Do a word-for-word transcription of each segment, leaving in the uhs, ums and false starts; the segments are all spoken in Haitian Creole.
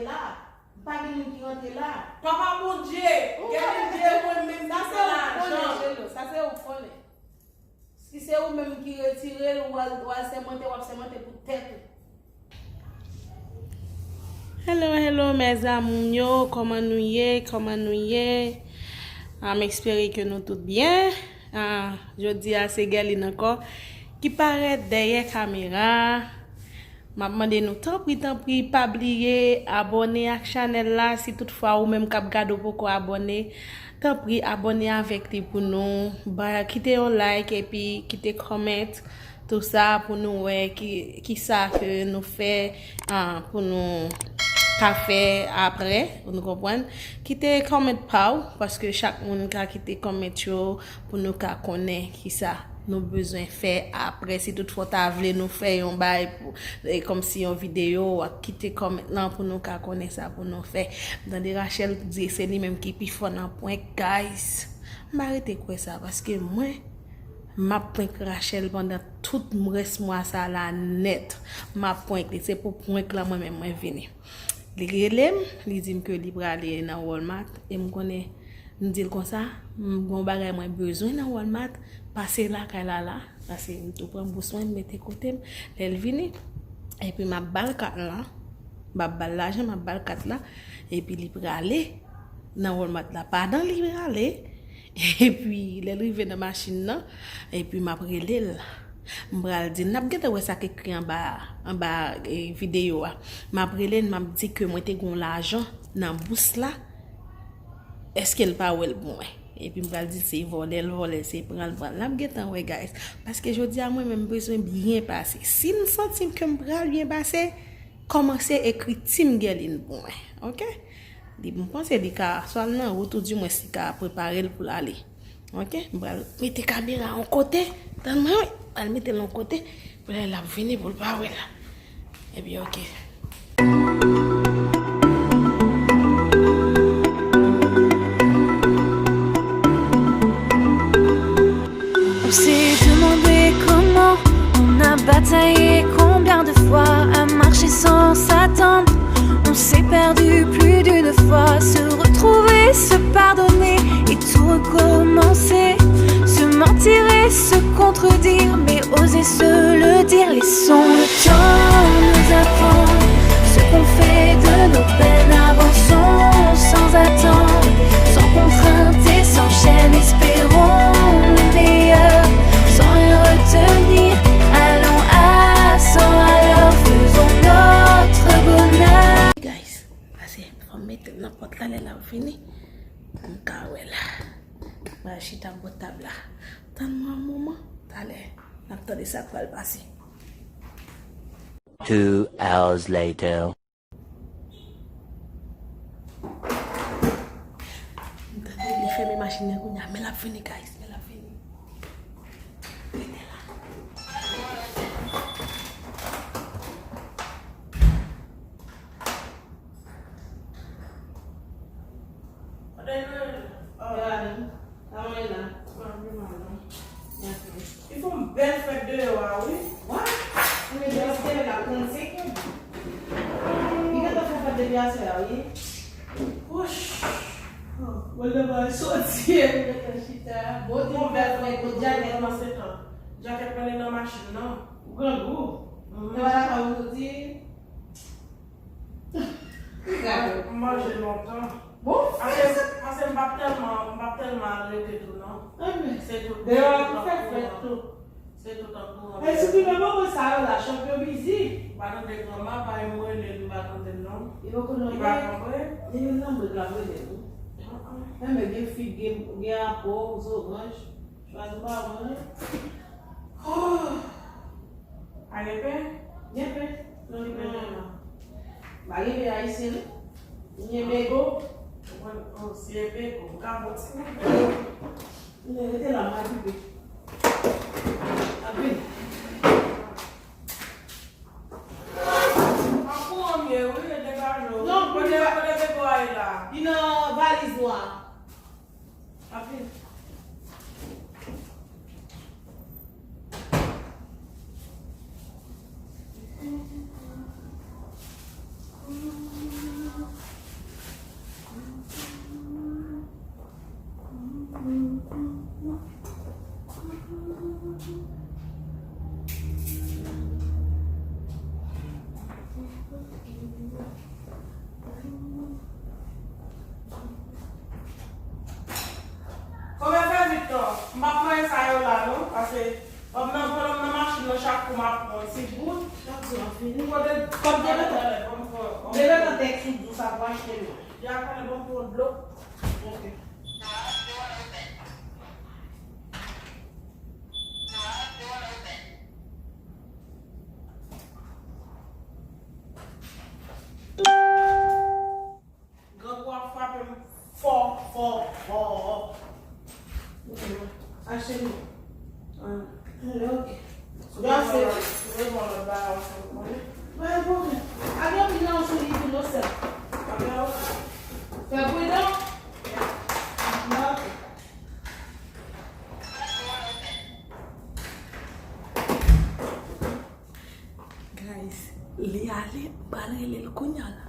la. M pa gen moun ki rantre la. Papa Bondye, gade Bondye mwen menm ki fè lajan. Sa se ou konnen. Si se ou menm ki retire l, ou al, ou al sèmante, w ap sèmante pou tèt ou. Hello, hello, mes amours yo, kòman nou ye? Kòman nou ye? Ah, m espere ke nou tout byen. Ah, jodi a se Guerline ankò ki parèt dèyè kamera. M ap mande nou, tanpri, tanpri, pa bliye abòne ak chanèl la. Si toutfwa ou menm k ap gade w poko abòne, tanpri, abòne avèk li pou nou. Ba, kite yon like epi kite comment, tou sa pou nou wè ki, ki sa ke nou fè, ah, pou nou ka fè apre, nou konprann. Kite comment pa w, paske chak moun ka kite comment yo pou nou ka konnen ki sa nou bezwen fè apre. Si toutfwa w ta vle nou fè yon bay pou, e, kòmsi yon videyo, w ap kite comment lan pou nou ka konnen sa pou nou fè. M tande Rachel di se li menm ki pi fò nan prank, guys. M pa rete kwè sa, paske mwen, m ap prank Rachel pandan tout rès mwa sa la nèt. M ap prank li, se pou prank lan mwen menm mwen vini. Li rele m, li di m ke li prale nan Walmart, e m konnen, m di l konsa, m gen yon bagay mwen bezwen nan Walmart, pase lakay la la, pase m tou pran bous mwen, m mete kote m, lè l vini, epi m ap ba l kat lan, m ap ba l lajan, m ap ba l kat la, epi li prale nan Walmart la, pandan li prale, epi lè l rive nan machin nan, epi m ap rele l. M pral di l, n ap gentan wè sa k ekri anba, anba, e, videyo a. M ap rele l, m ap di ke mwen te gen yon lajan nan bous la. Èske l pa wè l pou mwen? Epi m pral di l se vòlè l vòlè, se pran l pran l. N ap gentan wè, guys. Paske jodi a, mwen menm, m bezwen byen pase. Si m santi ke m pral byen pase, kòmanse ekri Team Guerline pou mwen. Oke? Li, m panse li ka, swa l nan wout, oudimwens li ka prepare l pou l ale. Oke, m pral mete kamera yon kote. Tann mwen, wi. M pral mete l yon kote. Pou lè l ap vini, pou l pa wè l. Epi, oke. On s'est demandé comment, on a bataillé combien de fois, à marcher sans s'attendre. On s'est perdu plus d'une fois, se retrouver, se pardonner et tout recommencer. Se mentir et se contredire, mais oser se le dire. Laissons le temps nous apprendre ce qu'on fait de nos peines. Avançons sans attendre, sans contrainte et sans chaîne. Espérons le meilleur, sans rien retenir. Allons à cent à l'heure, faisons notre bonheur. Guys, pase, fò m mete l nan pòt la, lè l ap vini, pou m ka wè l. M pral chita bò tab la. Tann mwen yon moman, talè, n ap tande sa k pral pase. Two hours later. M tande li fèmen machin nan kounye a, men l ap vini, guys, men l ap vini. Rete la. Kote nou ye? Yo la menm. Kòman w ye la? Mwen pi mal non. Mèsi. Li fè yon bèl fèt deyò a wi. What? Mwen gen yon sèmèn ak trannsenk jou. Li gentan fè fèt depi aswè a wi. Wouch. Mwen lè mwen soti. Mwen gentan chita. Bon, te yon bèl fèt, bon, djakèt nan. Djakèt mwen nan machin nan. Ou grangou. Te wè la ka ou soti. M manje lontan. Bon, pase, pase m p ap tèlman, m p ap tèlman al rete tou non. Se tout, deyò a tou fè frèt tou. Se tout an kouran. E si pi nan moman sa yo la, chanpyon bizi. M pa tande granma, pa yon rele, m pa tande l non. Li poko nan mwen. Li pa nan mwen. Li menm nan mwen l ap rele tou. Enben gen fig, gen, gen apò, zoranj. Chwazi w pa manje. Oh! Pa gen pen? Gen pen. Non, li pen la. Pa gen pen ayisyen, non? Gen bego. Oh, si e bego, m ka pran ti bego. Men rete la, m a kipe. Apil. An kouran m ye, wi, e degaje w. Non, kote, kote bego a ye la? Li nan valiz nwa. Apil. Yo la non, paske m nan, pandan m nan machin nan, chak kou m ap pran yon ti gout. Chak jou ap vini. Ou kote, kòb de letan. Talè, ban m pran, ban m De letan tèks ou di w sa pou achte nou. Ya, talè, ban m pran dlo. Ok. Grangou ap frape m fò, fò, fò. Achte nou. Ah, ok. Yo ap se. Mwen bon lòt bagay ou fè mwen. Mwen bon. Ak yon pil nan sou li pou nou sèl. Fè pridan. Ok. Guys, li ale, m pral rele l kounye a la.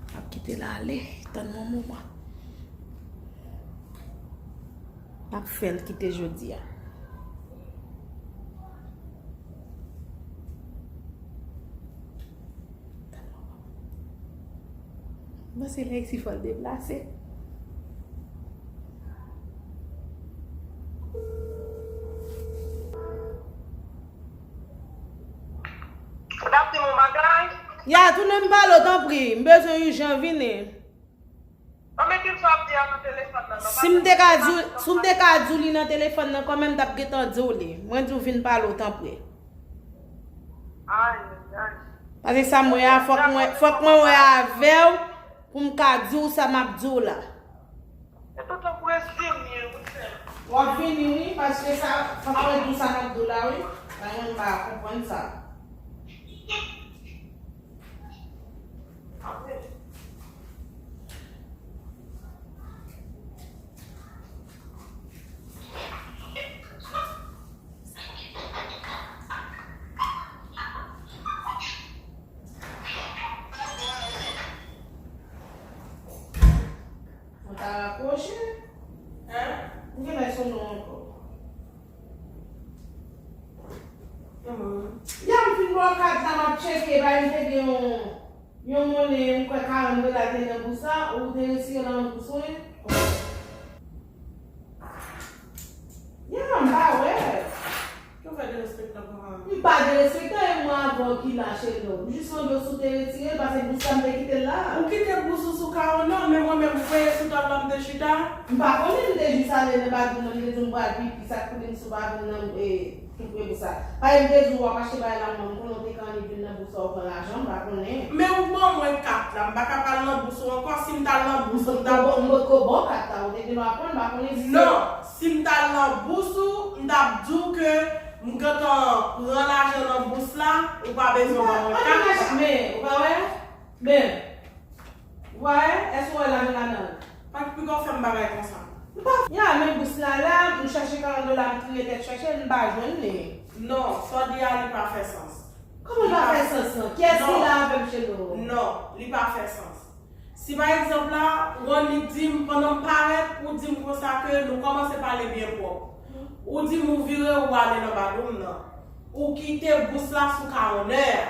M ap kite l ale, tann yon moman. N ap fè l kite jodi a. M panse Lexi fò l deplase. Ou t ap di m yon bagay? Ya, tounen m pale w, tanpri. M bezwen ijan, vini. Non, men ki sa w ap di a nan telefòn nan? Si m te ka di w, si m te ka di w li nan telefòn nan, kòman m t ap gentan di w li? Mwen di w vin pale w, tanpri. Ay, ay, ay. Paske sa m wè a, fòk mwen, fòk mwen wè avè w pou m ka di w sa m ap di w la. E toutan pou estimye, wi, sè. W ap vini, wi, paske sa, fòk mwen di w sa m ap di w la, wi. Sa, mwen pa konprann sa. Mwen ta rakwoche. Hein? M gen lè sonnen ankò. Ya, m fin ba w kat la, m ap tcheke, bay m te gen yon, yon monnen, m kwè karant dola te nan bous la, ou te retire l nan bous ou, wi? Ya, m pa wè. Ki w fè derespektan konsa? M pa derespektan, e mwen avè w ki la, cheri. M jis mande w si w te retire l, paske bous la, m te kite l la. Ou kite bous ou sou kawon nan, men mwen menm, m kwè se sou tab la m te chita. M pa konnen, m te jis ale nan badwin nan, m te di m pral pipi, sa k pou di m si w pa vin nan, e, Tout prè pou sa. Paske m te di w w ap achte bagay la, mwen, m konnen w te ka annik vin nan bous la, w pran lajan, m pa konnen. Men ou ban mwen kat la, m pa ka pral nan bous ou ankò. Si m t al nan bous ou, m t ap. M potko ba w kat la, ou te gen dwa pran l, m pa konnen si se. Non, si m t al nan bous ou, m t ap di w ke m gentan pran lajan nan bous la, ou pa bezwen ban mwen kat la. Men, ou pa wè? Men, Ou pa wè? Èske w wè lajan ladan l? Pa t piga w fè m bagay konsa. M pa. Ya, men bous la la, m chache karant dola, m kriye tèt chèche l, m pa jwenn li. Non, sa w di a, li pa fè sans. Kòman l pa fè sans lan? Kiyès ki la avè m, chelo? Non, li pa fè sans. Si pa egzanp la, ou annik di m, pandan m parèt, ou di m konsa ke nou kòmanse pale byen pwòp. Ou di m ou vire, ou ale nan badwin nan. Ou kite bous la sou kawonnè a.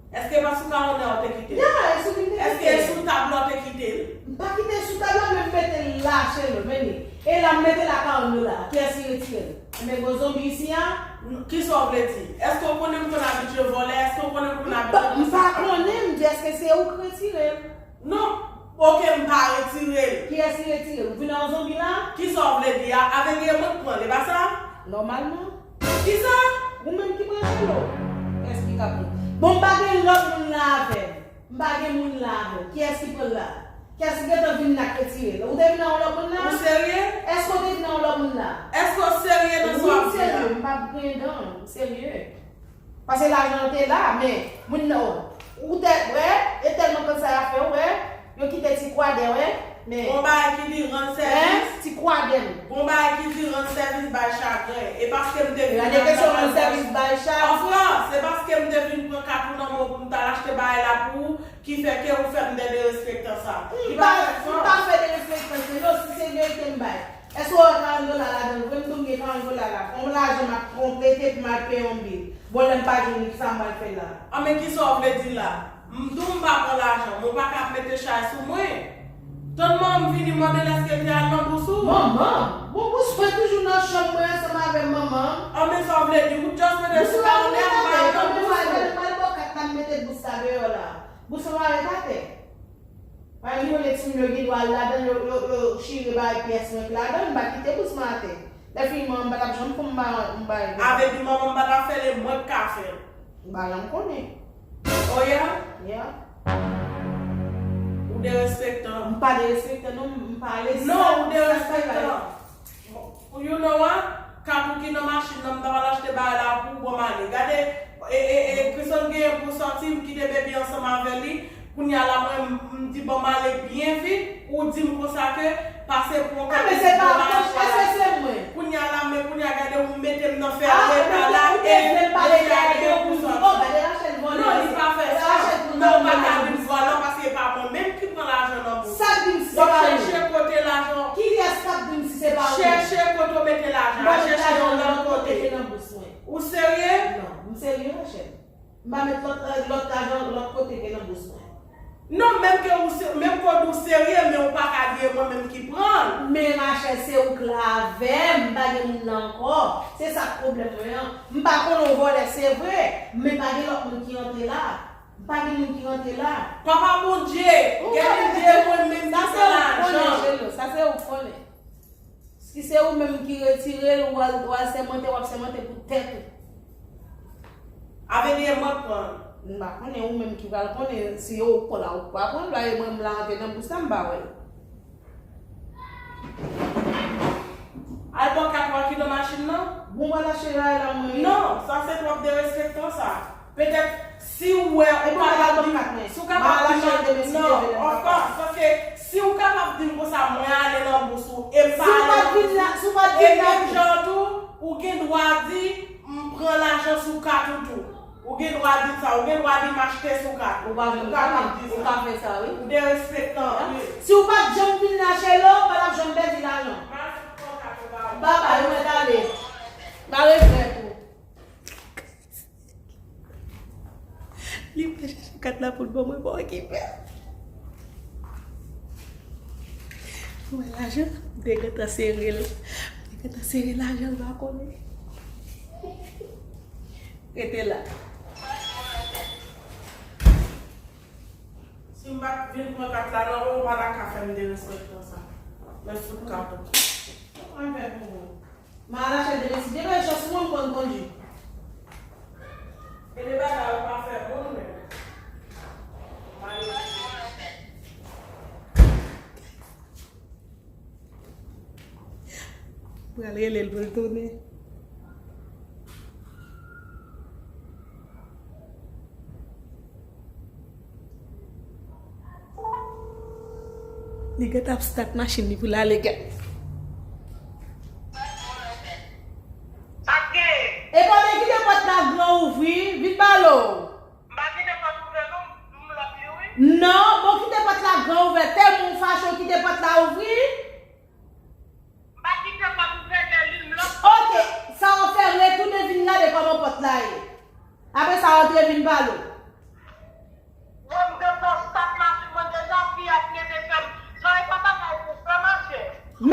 Èske pa sou kawonnè a ou te kite l? Ya, e sou li m te kite l. Èske e sou tab la ou te kite l? M pa kite l sou tab la, men m mete l la, chelo, men li. E la m mete l a karant dola. Kiyès ki retire l? Enben, gwo zonbi isi a? N-, kisa w vle di? Èske w konnen m konn abitye vòlè? Èske w konnen m konn abitye fè sa? M pa konnen, m di èske se ou k retire l? Non. Oke, m pa retire l. Kiyès ki retire l? Ou vin a yon zonbi la? Kisa w vle di a? Avèk yon mwen k pran l, e pa sa? Nòmalman. Kisa? Ou menm ki pran l, chelo. Kiyès ki ka pran l? Bon, m pa gen lòt moun la avè m. M pa gen moun la avè m. Kiyès ki pran l la? Kiyès ki gentan vin la k retire l? Ou te vin a yon lòt moun la? Ou serye? Èske w te vin a yon lòt moun la? Èske w serye nan sa w ap di a? Wi, m serye. M p ap griyen dan. M serye. Paske lajan an te la, men moun nan, ou te wè, e tèlman konn sa y ap fè, ou wè, yo kite ti kwadè, wè, men. Gon bagay ki di rann sèvis. Hein? Ti kwadè m. Gon bagay ki di rann sèvis bay chagren. E paske m te vin nan kesyon rann sèvis bay chagren. Anfran, se paske m te vin pran kat ou nan men w pou m t al achte bagay la pou ou, ki fè ke ou fè m de derespektan sa. M pa, m pa fè derespektan, se non, si se verite m bay. Èske w wè karant dola ladan l vre? M di w m gen karant dola la. Pran lajan m ap konplete pou m al peye yon bil. Bon, lè m pa jwenn li, kisa m pral fè la? An, men kisa w vle di la? M di w m pa pran lajan, men w pa ka ap mete chay sou mwen. Tann manman m vini mande l èske l te al nan bous ou. Manman m? Bon, bous mwen toujou nan chanm mwen ansanm avè manman m. An, men sa w vle di, ou just mete sou la, ou lè m pa al nan bous ou. Mwen al bò kat la, m mete bous la deyò la. Bous la pa ret atè. Paske yo le timoun yo gen dwa al ladan l, yo, yo, yo chire bay pyès mwen ki ladan l, m pa kite bous mwen atè. Lè fini manman m pa t ap janm fè m bay, m bay. Avè di manman m pa t ap fè l, e mwen k ka fè l. M pa janm konnen. Oh yeah? Yeah. Ou derespektan. M pa derespektan non, m pa ale. Non, ou derespektan. You know what? Kat ou ki nan machin nan, m ta pral achte bagay la pou ou, ban m ale. Gade, e, e, e, Chrisson genyen pou sòti, m kite baby ansanm avè li. Kounye a la, mwen, m, m di ban m ale byen vit. Ou di m konsa ke pase pou yon kat ou bon mache la. Kounye a la, men kounye a, gade, ou mete m nan fè leta la, e misye a genyen pou sòti. Non, li pa fè sa. Non, ou pa ka di m vòlò, paske e pa mwen menm ki pran lajan nan bous. Sa k di m si se pa ou? W ap chèche kote lajan. Kiyès k ap di m si se pa ou? Chèche kote w mete lajan an, chèche yon lòt kote. Ou serye? Non, m serye, Rachel. M pa met lòt, lòt lajan lòt kote ke nan bous mwen. Non, menm ke ou se, menm ke w di w serye, men ou pa ka di e mwen menm ki pran l. Men Rachel, se ou k la avè m, m pa gen moun nan ankò. Se sa k pwoblèm mwen an. M pa konnen w vòlè, se vre, men pa gen lòt moun ki rantre la. M pa gen moun ki rantre la. Papa Bondye, gade Dye mwen menm ki pran lajan. Sa se ou k konnen, Chelo. Sa se ou k konnen. Si se ou menm ki retire l, ou al, ou al sèmante, w ap sèmante pou tèt ou. Avè di e mwen k pran l. M pa konnen, ou menm ki pral konnen si ou k pran la, ou pa pran l la, e mwen m la antre nan bous la, m pa wè l. Al bò kat ou a ki nan machin nan? Bon, w al achte bagay la, mwen. Non, sa se twòp derespektan sa. Petèt, si w wè, ou kapab di m, si w kapab di m, non, of course, paske si w kapab di m konsa, mwen ale nan bous ou, e m pa ale nan bous ou, e menm jan tou, ou gen dwa di, m pran lajan sou kat ou tou. Ou gen dwa di m sa, ou gen dwa di m achte sou kat. Ou pa janm, ou kapab di sa. Ou ka fè sa, wi. Ou derespektan anpil. Si w pa t janm vin la, Chelo, w pa t ap janm pèdi lajan. Baba, yo mèt ale. M pa regrèt ou. Li pral chache kat la pou l ban mwen, pa okipe l. Ou wè lajan? M te gentan sere l. M te gentan sere lajan, l pa konnen. Rete la. Si m pa t vin pran kat la, non, ou pa ta ka fè m derespektan sa. Men fout kat ou. Mwen fè pou ou. M al achte de besi, de besi sou mwen, m konn kondui. E de bagay ou pa fè moun menm. Pral rele l pou l tounen. Li gentan ap stat machin li pou l ale, gad. E pa vle kite pòt la gran ouvri, vin balo. M pa kite pòt ouvè non, m lòk li wi. Non, bon kite pòt la gran ouvè, tèlman w fache w kite pòt la ouvri. M pa kite pòt ouvè, gèl li m lòk. Oke, sa w ap fè, retounen vin gade kòman pòt la ye. Apre sa, rantre vin pale w. Mwen, m gentan stat machin mwen deja, fi a t rete fè m. Sa e pa bagay pou fè, machè.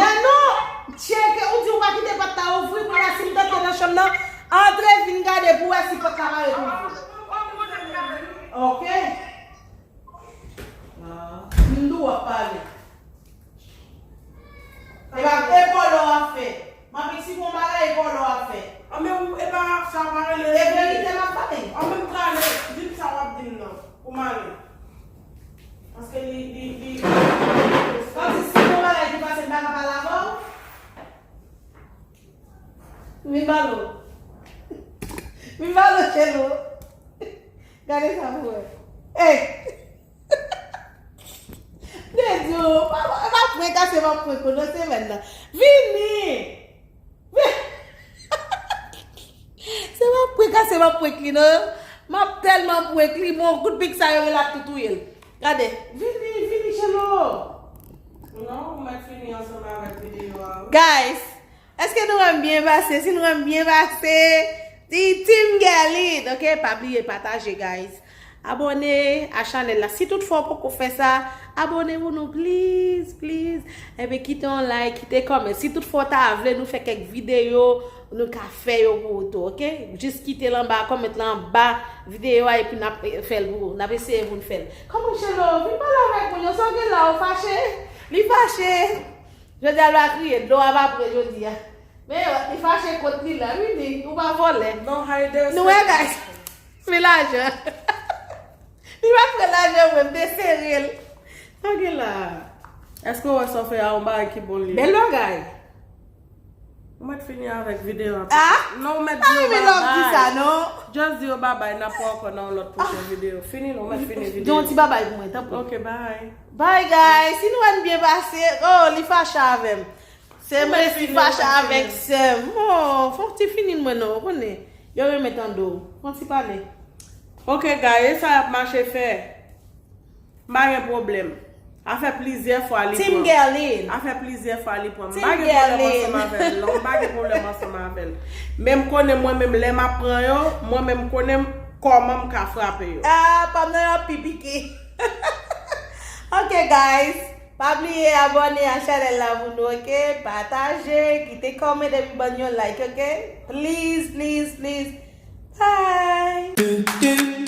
Men non, tcheke, ou di ou pa kite pòt la ouvri, kounye a si m t antre nan chanm nan, antre vin gade pou wè si pòt la pa ret ouvri. Oke. Ah, m di w ap pale. E pa, e vòlò w ap fè. M ap eksplike w yon bagay, e vòlò w ap fè. Ah, men ou, e pa sa, pa rele. E verite m ap pale. Ah, men m prale, di m sa w ap di m nan, pou m ale. Paske li, li, li, li. Kòmsi si yon bagay ki pase, m pa ka pale avè w? Vin balo. Vin balo, Chelo. Gade sa pou wè. Ey! Dedio, pa, pa prank a, se pa prank ou nan semèn nan. Vini! Se pa prank a, se pa prank li nan. M ap tèlman prank li, bon, kout pik sa yo rele ap tou touye l. Gade, vini, vini, Chelo. Non, ou mèt fini ansanm avèk videyo a. Guys, èske nou wè m byen pase? Si nou wè m byen pase, di Team Guerline, ok? Pa bliye pataje, guys. Abòne a chanèl la. Si toutfwa w poko fè sa, abòne pou nou, please, please. Epi kite yon like, kite kòmè. Si toutfwa w ta vle nou fè kèk videyo, nou ka fè yo pou ou tou, ok? Jis kite l anba, kòmèt la anba videyo a, epi n ap, eh, fè l pou ou. N ap eseye pou n fè l. Kòman, Chelo? Vin pale avèk mwen, non, sa w gen la, ou fache? Li fache. Jodi a, l va kriye, dlo a va pre jodi a. Men, li fache kont li la, wi, li, ou pa vòlè. Non, Hayde, nou wè, guys. Men lajan. Li pa pran lajan mwen, m te sere l. Sa gen la? Èske w wè sa w fè a yon bagay ki bon li ye? Bèl bagay. Ou mèt fini avèk videyo a. Ah? Non, ou mèt di yo babay. Sa, non? Just di yo babay, n ap wè ankò nan yon lòt pwochen videyo. Fini, non, ou mèt fini videyo. Di yon ti babay pou mwen, tanpri. Ok, bye. Bye, guys. Si nou wè n byen pase, oh, li fache avè m. Se m resi fache avèk sè m. Oh, fòk ti fini mwen non, ou konnen. Yo renmen tande w. Fòk ti pale. Ok, guys, e sa y ap mache fè. M pa gen pwoblèm. A fè plizyè fwa li pran m. Team Guerline. A fè plizyè fwa li pran m. M pa gen pwoblèm ansanm avè l. Non, m pa gen pwoblèm ansanm avè l. Men m konnen mwen menm lè m ap pran yo, mwen menm m konnen kòman m ka frape yo. Ah, pa m nan yo ap pi pike. Ok, guys. Pa bliye abòne a chanèl la pou nou, ok? Pataje, kite kòmè epi ban yon like, ok? Please, please, please. Bye!